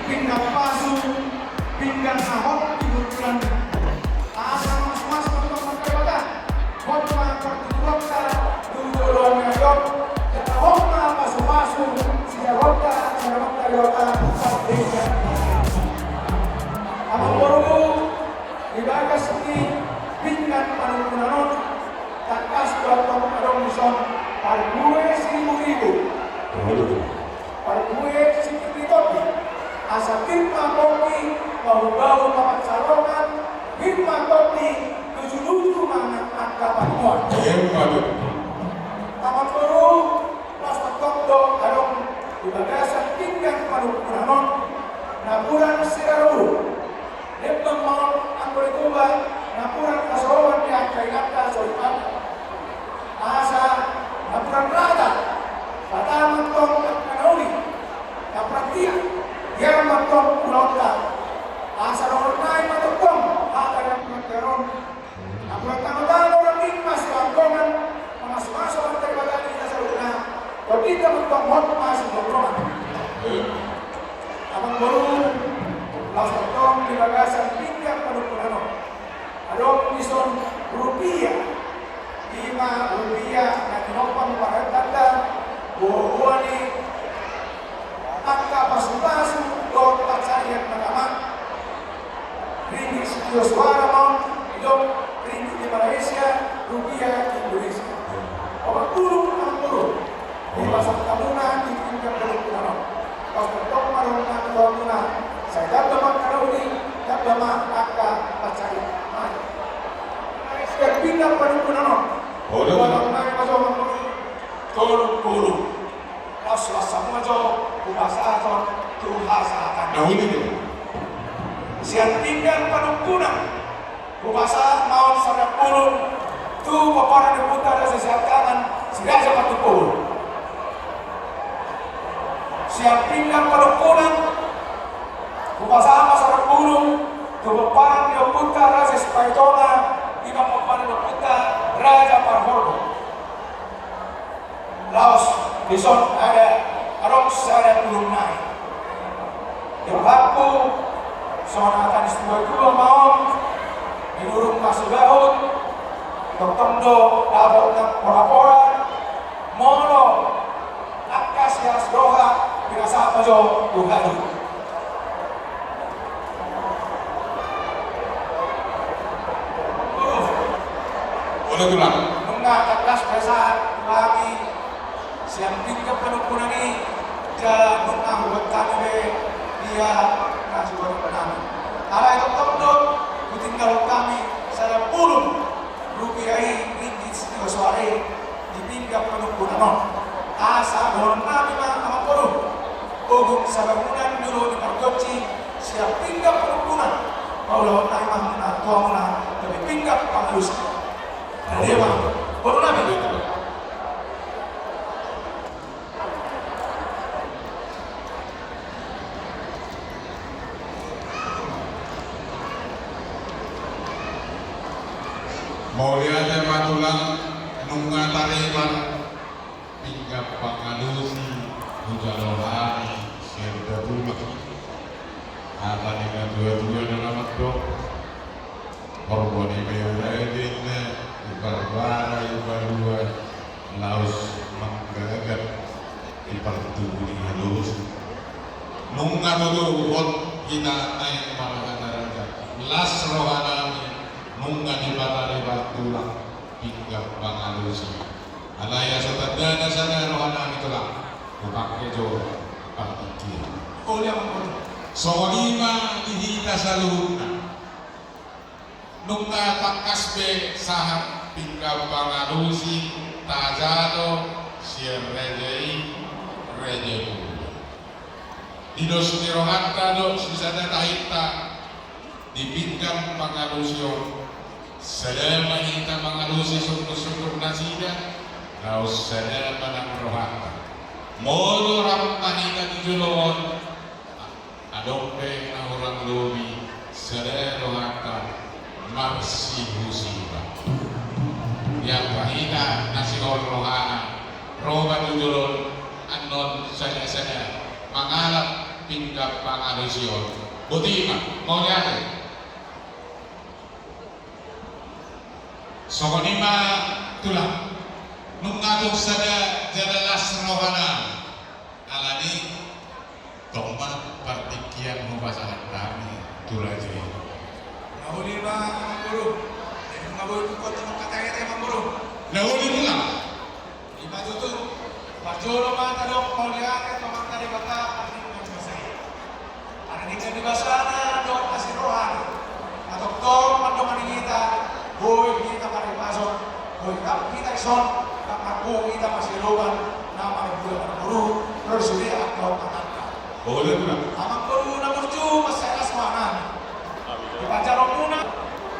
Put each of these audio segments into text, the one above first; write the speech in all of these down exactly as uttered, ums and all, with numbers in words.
Pinggan pasu, pinggan na hot di bulan. Asa mas-mas mantong mangkabata. Hot ma partuturonta, tu joloan ni ayon. Jala hot ma pasu-pasu, sian hot ma, sian hot ma, sian hot ma. Amang boru, di bagas ni pinggan panungkunan on, tangkas do antong adong dison parbue siribu-ribu. Parbue sipir ni tondi. Asa pir ma pongki, bahu-bahu ma pansalongan, pir ma tondi, luju-luju ma angka panuan. Amang boru, laos tongtong do adong di bagasan pinggan panungkunan on napuran siraru. Lembang ma on anggo di Toba, napuran hasohotan ni angka inanta soripada. Asa napuran rata, rata ma antong angka na uli, napuran tiar, tiar ma antong ulaonta. Asa dohonon nai ma tongtong hata ni angka on. Napuran tano-tano rangkingma silanggongan, mamasu-masu hata ni Debata di hita saluhutna, tondinta ma antong hot ma silanggongan. Amang boru, laos tongtong di bagasan pinggan panungkunan on adong dison rupia. I ma rupia na tinompang parhentanta, boha-boha ni angka pasu-pasu dohot pansarian na tama. Ringgit sitio soara ma on, didok ringgit di Malaysia, rupia Indonesia. Opat pulu, opat pulu. Di pasar tamuna, di tingkat beruntungan. Pas bertemu dengan beruntungan, saya dapat makan uli, dapat makan pacar. Malaysia, pindah beruntungan. Odo. Buat orang lain, pas orang pulu, tolong pulu. Laos, laos sahat ma jo, hupasahat on tu hasahatan. Na uli do. Sian pinggan panungkunan, hupasahat ma on sada pulu, tu pomparan ni ompunta Raja Siahaan, si Raja Patupulu. Sian pinggan panungkunan, hupasahat ma sada pulu, tu pomparan ni ompunta Raja Sipaitonga, i ma pomparan ni ompunta Raja Parhorbo. Laos, dison ada adong sada pulu nai. Di rohangku, songon hata ni situa-tua ma on, di durung masibahut, tongtong do dapot nang pora-pora, molo angka silas roha, pinasahat ma jo tu hadu. Olo tulang. Nunga tangkas pasahat hami sian pinggan panungkunan i, jala nunga hubuat hami be dia na sibuat hami. Alai tongtong do hutinggalhon hami sada pulu rupia i, ringgit sitio soara i, di pinggan panungkunan on. Asa dohonon nami ma, amang boru, ogung sabangunan ni ulaon ni pargonsi sian pinggan panungkunan, paulahon nami ma tu hamuna gabe pinggan pangalusi. Ade ma, boru nami. Mauliate ma tulang, nunga tarima pinggan pangalusi hujalo hami sian datulang. Hata ni natua-tua na mandok, horbo ni Bere Raja i, na i Barbara, i Barua, laos manggagat di partubu ni halosu. Nunga tutu hot hita naeng marhaha na raja. Las roha nami, nunga dipatarima tulang pinggan pangalusi. Alai asa tandana sada roha nami tulang, hupangke jo partingkian. Olo, amang boru. Songon i ma di hita saluhutna. Nunga tangkas be sahat pinggan pangalusi tajalo sian raja i, raja i. Di dos ni rohanta do sisada tahinta di pinggan pangalusi on. Sada ma hita mangalusi sungkun-sungkun nasida, laos sada ma nang rohanta. Molo rap ma hita di jolo on, adong pe na hurang lobi, sada rohanta marsihusiba. Ia pe hita na sihol rohana, Roba tu jolo on annon sada-sada mangalap pinggan pangalusion. Boti ma, mauliate. Songon i ma tulang, nunga tung sada jala las rohana. Alani tong ma partingkian hupasahat hami tu raja i. Na uli ma amangboru. Jadi nunga boi tungkot tong kata-kata amangboru. Na uli tulang. I ma tutu, parjolo ma tadok mauliate tu Amanta Debata, parlinggoman ni basa i. Ala ni na di basana dohot asi rohana, na tongtong mandongani hita, boi hita marhipason, boi rap hita dison, rap marpungu hita masioloban, na marhua marboru, ro sude angka ompunta. Olo tulang. Amangboru na burju, mansai las rohanami. Dipajaronmuna,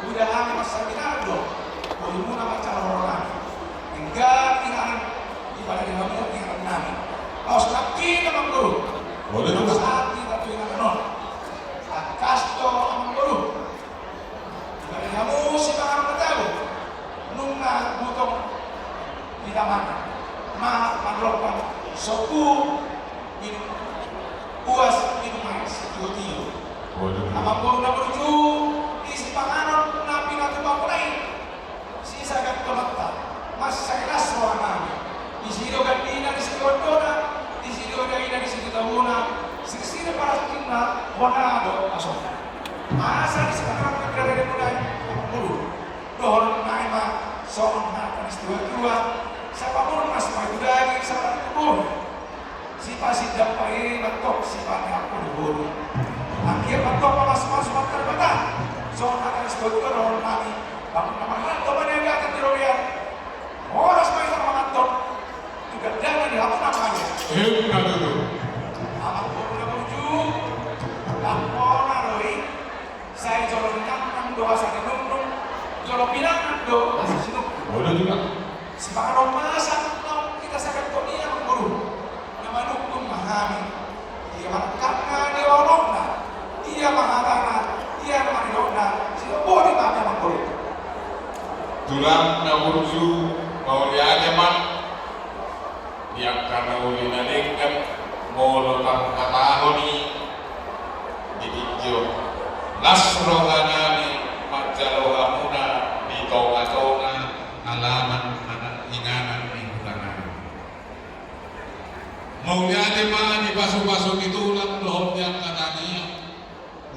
udah hami mansai binardo, bohimuna mansai rohanami. Hingga di hari ibadah di hamu di hari nami. Laos nangkin amangboru. Olo tulang. Saat kita tu ingat non. Tangkas do amangboru. Ibari hamu sipanganon na tabo, nunga butong di damang, ma manrompan sombu minum, uas minum aek sitio-tio. Waduh. Amangboru na burju, di sipanganon na pinatupa muna i, sisagat dononta, mansai las rohanami. Disi do gandina, disi do ondona, disi do daina, disi do tabona, sirsir parastina, bona do asona. Asa di sipanganon na pinatupa muna i, amangboru. Dohonon nai ma songon hata ni situa-tua, sapamonas ma tu daging, sapamonas tu bohi. Sipasindak ma i mantong sipaneang bohi-bohi. Anggiat mantong pamas-pasu ma Amanta Debata. Songon hata ni situa-tua dohonon nami, bangun na marhalto ma niagatan di robean. Horas ma hita manganton. Tu gandana di hamu na mangaliat. Emma tutu. Amangboru na burju, lampona do i. Sai jolo ninangnang do asa ninungnung, jolo pinangan do asa sinungnung. Olo tulang. Sipanganon masa naung hita sagat on i amangboru. Na manungnung ma hami. Ia ma rangkapna, ia ma unokna, ia ma hatana, ia ma nidokna. Sai boti ma hami amangboru. Tulang na burju, mauliate ma. Di angka na uli na denggan, molo tarhatahon i di tingki on, las rohanami manjalo hamuna di tonga-tonga alaman anak inganan ni hutanami. Mauliate ma di pasu-pasu ni tulang dohot di angka tangiang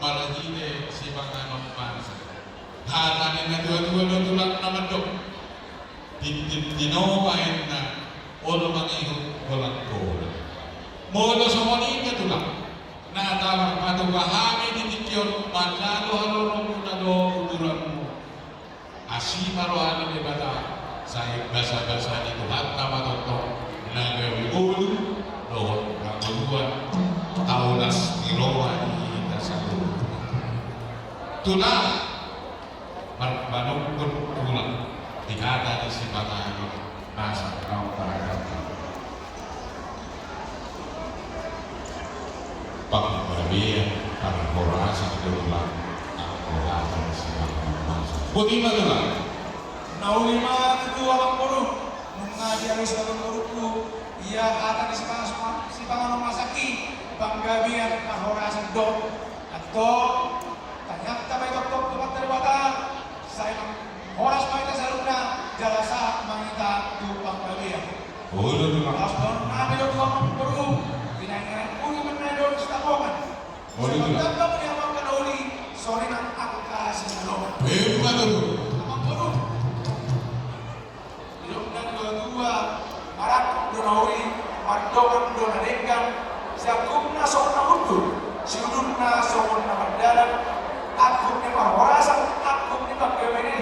marhite sipanganon masa. Hata ni na tua-tua do tulang na mandok. Tintin tinopa inna, olo mangihut holan-holan. Molo songon i ma tulang, na taparpatupa hami di tingki on manjalo haroromuna dohot uduranmu. Asi ma roha ni Debata, sai basa-basa ni Tuhanta ma tongtong na gabe ngolu dohot hangoluan, taulas ni roha ni hita saluhut. Tulang. Mar-, manungkun tulang di hata ni sipanganon masa naung tarhata. Panggabean parhorasan do tulang, anggo hata ni sipanganon masa. Boti ma tulang. Na uli ma tutu amangboru, nunga dialusi amangboruku, ia hata ni sipanganon, sipanganon masa i, panggabean parhorasan do. Antong, tangiangta ma i tongtong tu Amanta Debata, sai horas ma hita saluhutna, jala sahat ma hita tu panggabean. Olo tulang. Laos dohonon nami do tu amangboru, pinainganan uli ma na i dohot sitapongan. Olo tulang. Sai mantap ma di amang na uli, songon i nang angka sinalongan. Emma tutu. Amangboru. Didok na tua-tua, marangkup do na uli, mardongan do na denggan, siangkupna songon na hundul, siundulna songon na mardalan, angkup ni parhorasan, angkup ni panggabean i,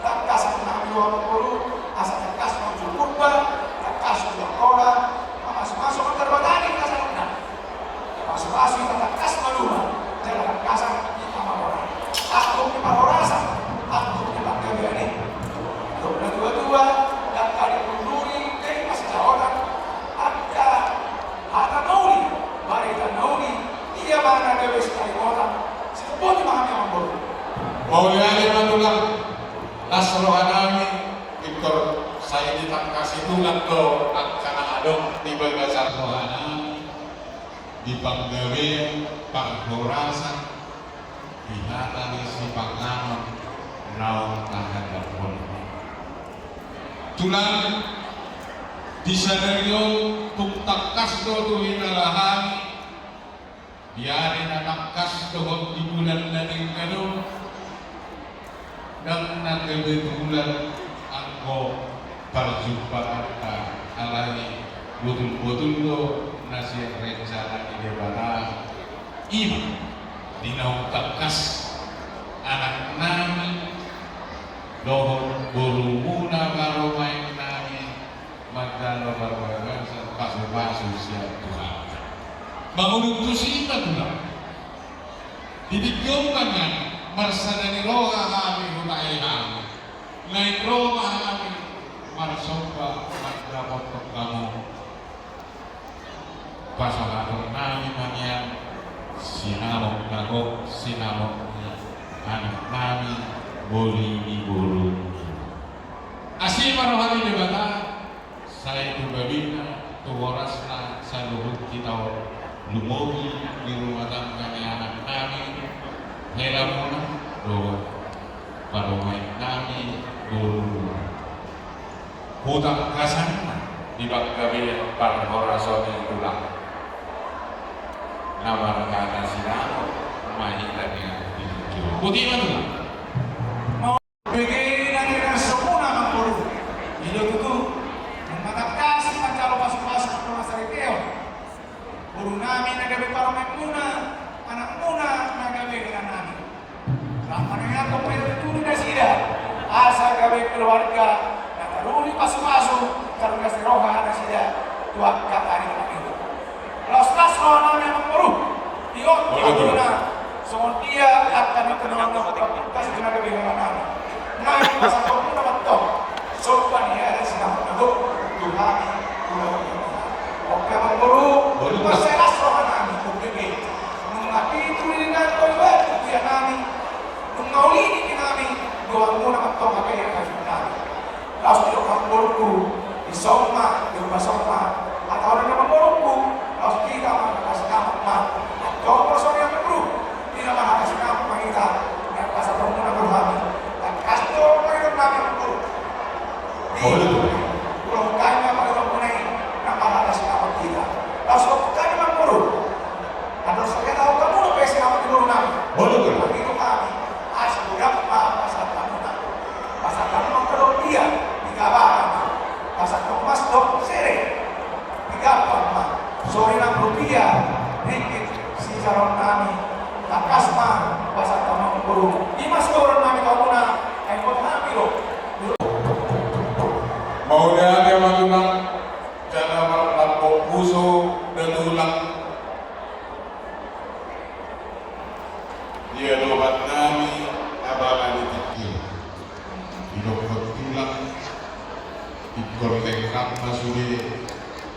tangkasan nami do amangboru, asa tangkas ma ujung Purba, tangkas ujung Ora, mamasu-masu ma tarbadani kasanna. Pasu-pasu hita tangkas malua, jala tangkasan hita mamora. Angkup ni parhorasan, angkup ni panggabean i. Didok na tua-tua, ndang tadipunduri, ndang masidaonan, angka hata na uli, barita na uli, ia ma na gabe sitalinggotan, sai boti ma hami amangboru. Mauliate ma tulang, las rohanami, Victor, sai ditangkasi tulang do angka na rohanami di panggabean parhorasan di hata ni sipanganon naung tahatahon. Tulang, di sadari on tung tangkas do tu hinalahami di ari na tangkas dohot di bulan na denggan on. Ndang na kebetulan anggo parjumpaanta, alai botul-botul do na sian rencana ni Debata. Ima di naung tangkas anaknami dohot borumuna, parumaennami, manjalo parhorasan, pasu-pasu sian Tuhan. Mangulung tusi ma, Tulang. Di tingki on ma nian marsada ni roha hami hutahi hamu. Naeng ro ma hami marsomba mandapothon hamu. Pasahatonnami ma nian sinamot na gok, sinamot ni anaknami, boli ni boru. Asi ma roha ni Debata, sai tu gabena, tu horasna saluhut hita on, lumobi di rumah tangga ni anaknami, helamuna, dohot parumaennami, boru. Hutangkasan ma di panggabean parhorasan i, Tulang. Na marhata sinamot ma hita nian di tingki on. Boti ma, Tulang. Bege na niarasomuna, Amangboru. I do tutu, nunga tangkas manjalo pasu-pasu, Amangboru, na saripeon. Borunami na gabe parumaenmuna, anakmuna na gabe helanami. Lam ma na nian tong, bege tutu nasida, asa gabe keluarga na taruli pasu-pasu, taruli las ni roha nasida tu angka ari na mangihut. Las-las rohanami, Amangboru. Di on, Amangboru, na songon dia angka na tongtong na gabe helanami. Nai pasahatonmuna ma tong somba ni hata sinamot na gok tu hami. Oke, Amangboru. Las rohanami, oke. Nunga pitu lilitan do iba tu dia nami. Nunga uli nami, dohononmuna ma tong, oke, ya, nami. Laos didok amangboruku, dison ma, diupas on ma. Hatahon ni amangboruku, laos hita ma marhata sinamot ma. Antong ma songon i, amangboru. Hita ma marhata sinamot ma hita. Nunga pasahatonmuna ma tu hami. Tangkas do pangidoannami, amangboru. Di, ulos hami ma pangidoanmuna i, nunga marhata sinamot hita. Laos hami, amangboru. Andor sahat hami, amangboru, pe sinamot ni borunami. Pangido hami. Asa godang ma pasahatonmuna. Pasahat ma angka dohot dia, digabaran ma. Pasahat ma mas dohot sere, digabaran ma. Sori nang rupia, ringgit, sijahaonnami. Tangkas ma pasahat ma, amangboru. I ma sidohononnami tu hamuna, ai buat hami do. Mauliate ma, Tulang, jala marlambok pusu da, Tulang. Di adopan nami, abala ni tingki on. Didokkon, Tulang, ingkon lengkap ma sude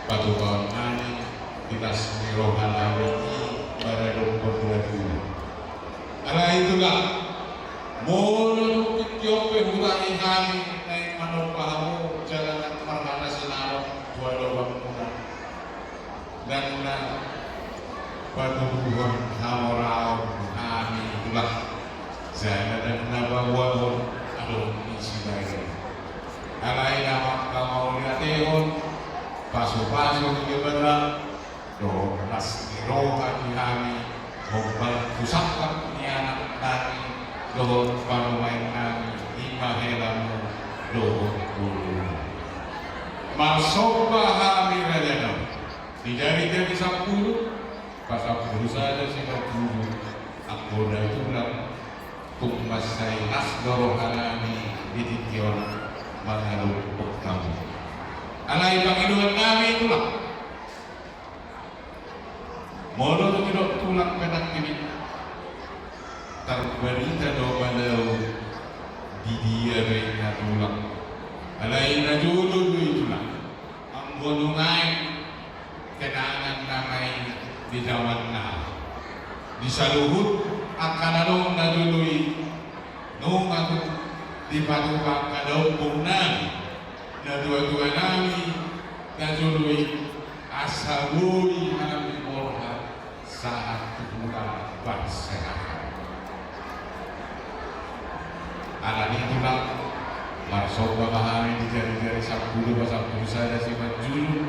patupaonnami di las ni rohanami i, maradophon dua tulang. Alai, Tulang, molo dung tingki on pe hutahi hami naeng manomba hamu jala naeng marhata sinamot tu adopanmuna, ndang na patubuhon hamoraon hami, Tulang, jala ndang na paboahon adong ni sibahen. Alai na manghamauliatehon pasupasu ni Debata dohot las ni roha di hami, hombar tu sangkap ni anaknami dohot parumaennami, i ma helamu dohot borumu. Marsomba hami, rajanami. Di jari-jari sampulu, pasampulu sada, sipampulu, anggo na tulang, tung mansai las do rohanami di tingki on mangaluphon hamu. Alai pangidoannami, Tulang, molo dung didok tulang pe nangkin i, tarbarita do manang di dia be ninna tulang. Alai na jolo do i, Tulang. Anggo nuaeng kenangan nama i di jaman na, di saluhut angka na adong na jolo i, nunga tung dipatupa angka na ompung nami, na tua-tua nami na jolo i, asa Boi hami borhat sahat tu hutana bangsa. Alani i tulang, marsomba ma hami di jari-jari sampulu pasampulu sada simanjujung,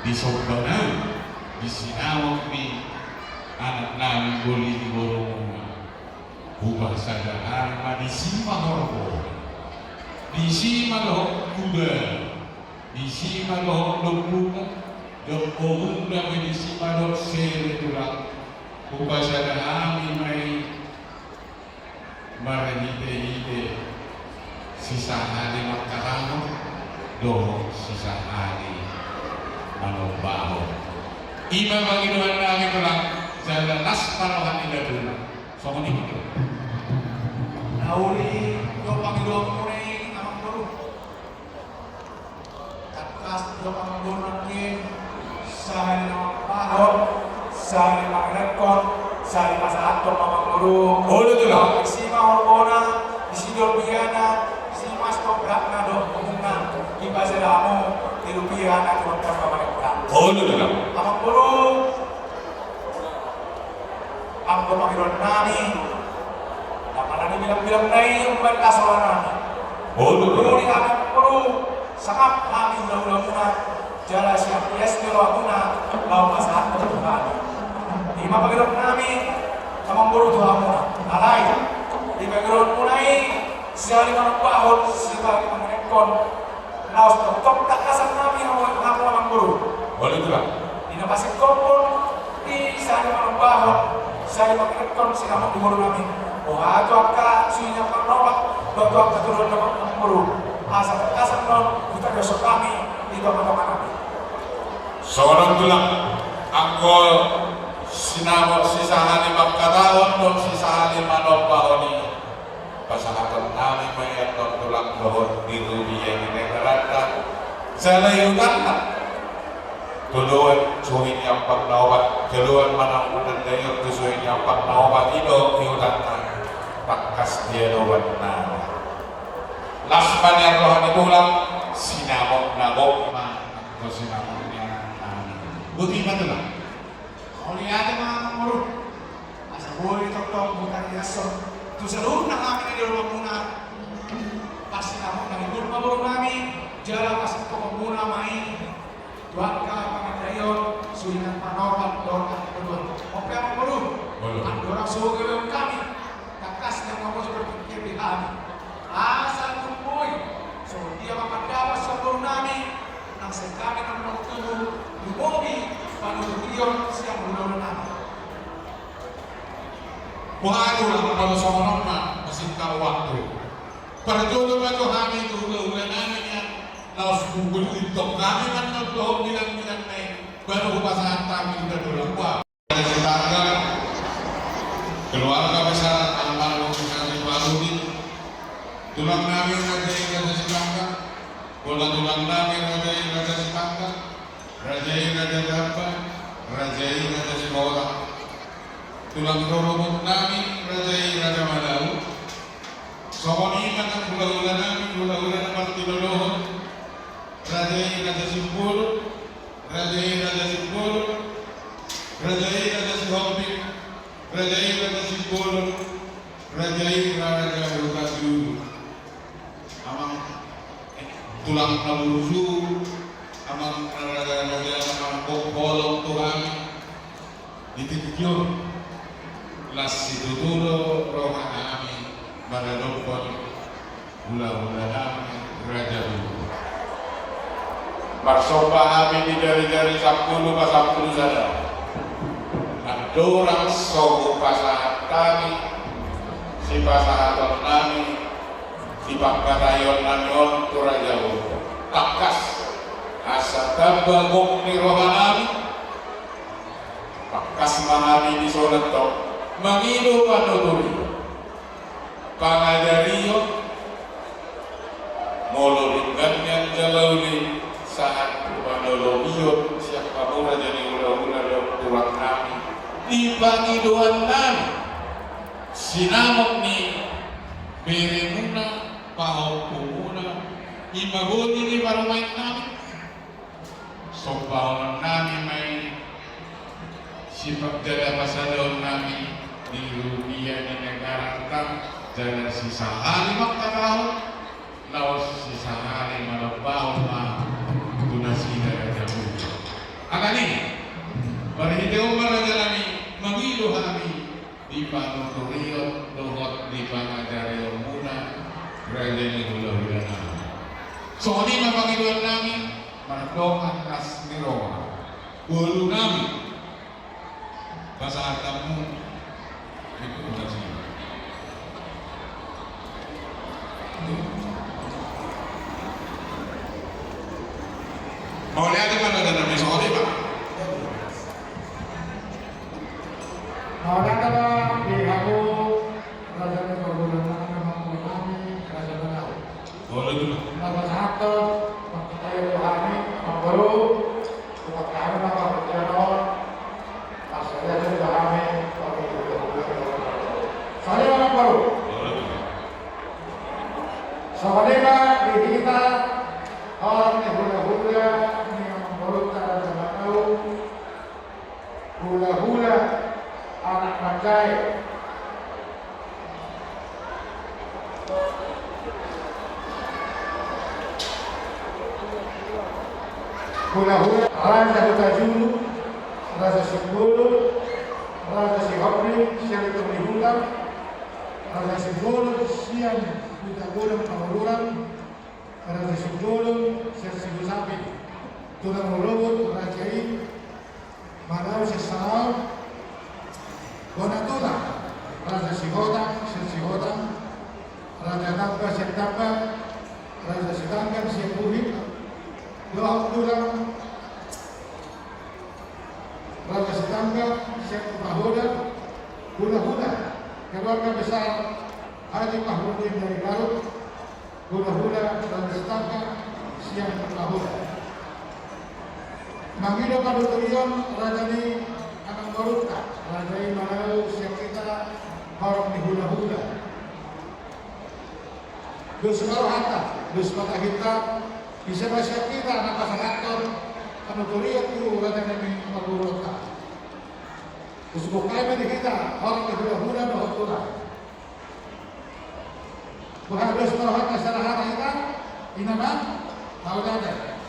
di somba nami, di sinamot ni anak nami boli di borumuna. Hupasada hami ma disi ma horbo, disi ma dohot kuda, disi ma dohot dombuta, dohot bohunda pe disi ma dohot sere tulang. Hupasada hami ma i marhite-hite sisahali mangkatahon dohot sisahali manombahon. I ma pangidoan nami tulang, jala las ma roha ni daduna. Songon i ma tulang. Na uli do pangidoanmuna i amang boru. Tangkas do amang boru nangkin, sahali na manombahon, sahali mangerekhon, sahali pasahathon ma amang boru. Olo tulang. Disi ma horbona, disi do rupiana, disi ma stop beratna dohot bohumuna, dipasada hamu di rupiana tu angka pamarenta. Olo tulang. Amang boru. Anggo pangidoan nami, na pala ni bilang-bilang na i umbahen las roha nami. Olo tulang. Uli hami amang boru, sangap hami hula-hulamuna, jala siap ias ni rohamuna laho pasahathon tu hami. I ma pangidoan nami amang boru tu hamuna. Alai di pangidoanmuna i, sisahali manombahon, sisahali mangerekhon, laos tongtong tangkasan nami hamu amang boru. Olo tulang. Di na pasingkophon, di sahali manombahon, sahali mangerekhon sinamot ni boru nami. Boha tu angka suhi ni ampang na opat, boha tu angka tudoan na opat amang boru. Asa tangkasan on hutangkashon hami di tonga-tonga nami. Songon on tulang, anggo sinamot sisahali mangkatahon dohot sisahali manombahon i, pasahaton nami ma i annon tulang dohot di rubia ni negaranta, jala ihutanna. Joloan suhi ni ampang na opat, joloan ma nang hutanda i on tu suhi ni ampang na opat i do ihutanna. Tangkas di adopan nami. Las ma nian roha ni tulang, sinamot na gok ma anggo sinamot ni anak nami. Boti ma tulang. Mauliate ma amang boru. Asa boi tongtong hutariashon tu saluhutna hami na di dolok muna parsinamot na di boru nami, jala pasingkophonmuna ma i tu angka pangandaion suhi ni ampang na opat dohot angka tudoan. On pe amang boru. Olo. Andorang so gabe hami, tangkas nang mamboan seperti hami. Asa tung boi songon dia ma pandapat sian boru nami, nang sai hami na manang tubu, lumobi panuturion sian hula-hula nami. Boha tulang, molo songon on ma, masingkat waktu. Parjolo ma jo hami tu hula-hula nami nian, laos huhut intong hami ma annon dohot bilang-bilang na i, baru hupasahat hami tu dadona. Raja Sitanggang, keluarga besar almarhum Sari Parudi, tulang nami Raja i Raja Sitanggang, pola tulang nami Raja i Raja Sitanggang, Raja i Raja Jamban, Raja i Raja Siholang, tulang rorobot nami Raja i Raja Malau, songon i ma nang hula-hula nami, hula-hula na martinodohon, Raja i Raja Simbolon, Raja i Raja Simbolon, Raja i Raja Sihombing, Raja i Raja Simbolon, Raja i Raja Hutajulu. Amang, eh, tulang na burju, amang, eh, raja na manang holong tu hami. Di tingki on, las situtu do roha nami maradophon hula-hula nami raja i. Marsomba hami di jari-jari sampulu pasampulu sada. Andorang so hupasahat hami sipasahaton nami di pangkataion nami on tu raja i, tangkas asa tamba gok ni roha nami. Tangkas ma hami dison antong mangido panuturion, pangajarion, molo denggan nian jala uli sahat tu panolobion sian hamu raja ni hula-hula dohot tulang nami di pangidoan nami, sinamot ni beremuna, pahompumuna, i ma boli ni parumaen nami. Sombahonon nami ma i, sipakjala pasahaton nami di rupia ni negaranta, jala sisahali mangkatahon, laos sisahali manambahon ma tu nasida raja. Alani i, marhite on ma raja nami, mangido hami di panuturion dohot di pangajarionmuna, raja ni hulahula nami. Songon i ma pangidoan nami, mardongan las ni roha, boru nami, pasahat hamu. Mauliate ma raja nami, songon i ma. Mauliate ma di hamu raja ni parboruon nami, amangboru nami, raja Manau. Olo, tu. Na pasahathon, martangiang tu hami, amangboru, tu hami ma parboruon, marsada tu hami, songon i ma, amangboru. Olo, tu. Songon i ma di hita, horong ni hulahula ni amangborunta raja Manau. Hulahula anak manjae. Hulahula Raja Hutajulu, Raja Simbolon, Raja Sihombing sian Tondihutang, Raja Simbolon sian Hutagodang Pangururan, Raja Simbolon sian Sibusapi. Tulang rorobot raja i, Manau sian Salaon, bona tulang, Raja Sihotang sian Sihotang, Raja Tamba sian Tamba, Raja Sitanggang sian Buhit, dohot tulang, Raja Sitanggang sian Pahoda, hulahula, keluarga besar Haji Pahmudin dari Garut, hulahula Raja Sitanggang sian Pahoda. Mangido panuturion raja ni amangborunta, raja i Manau sian hita horong ni hulahula. Dos ma rohanta, dos ma tahinta, bisa ma sian hita na pasahathon panuturion tu raja ni parboruonta. Dos ma rohanta di hita horong ni hulahula dohot tulang. Boha dos ma rohanta sada hata hita, i ma, mauliate.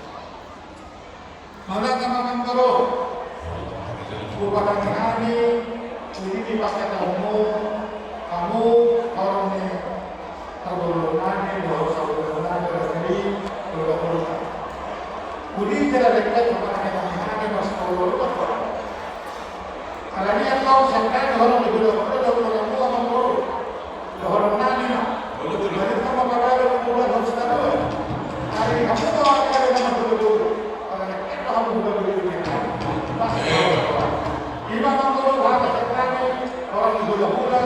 Mauliate ma, amangboru. Hupasahat hami, uli ni pangkatahonmu, hamu horong ni parboruon nami dohot sahuta nami, raja i, hulahula. Uli jala dengke, hupasahat hami, marsaulululululul. Alani i, antong sian hami horong ni hulahula dohot tulang, amangboru. Dohonon nami ma. Jadi, tong mapabalo, mapabalo, harus tahu. Ari hamu ma, ari nama hulahula. Alani i, hamu hulahula. Pas. Ima, amangboru, hata sian hami horong ni hulahula.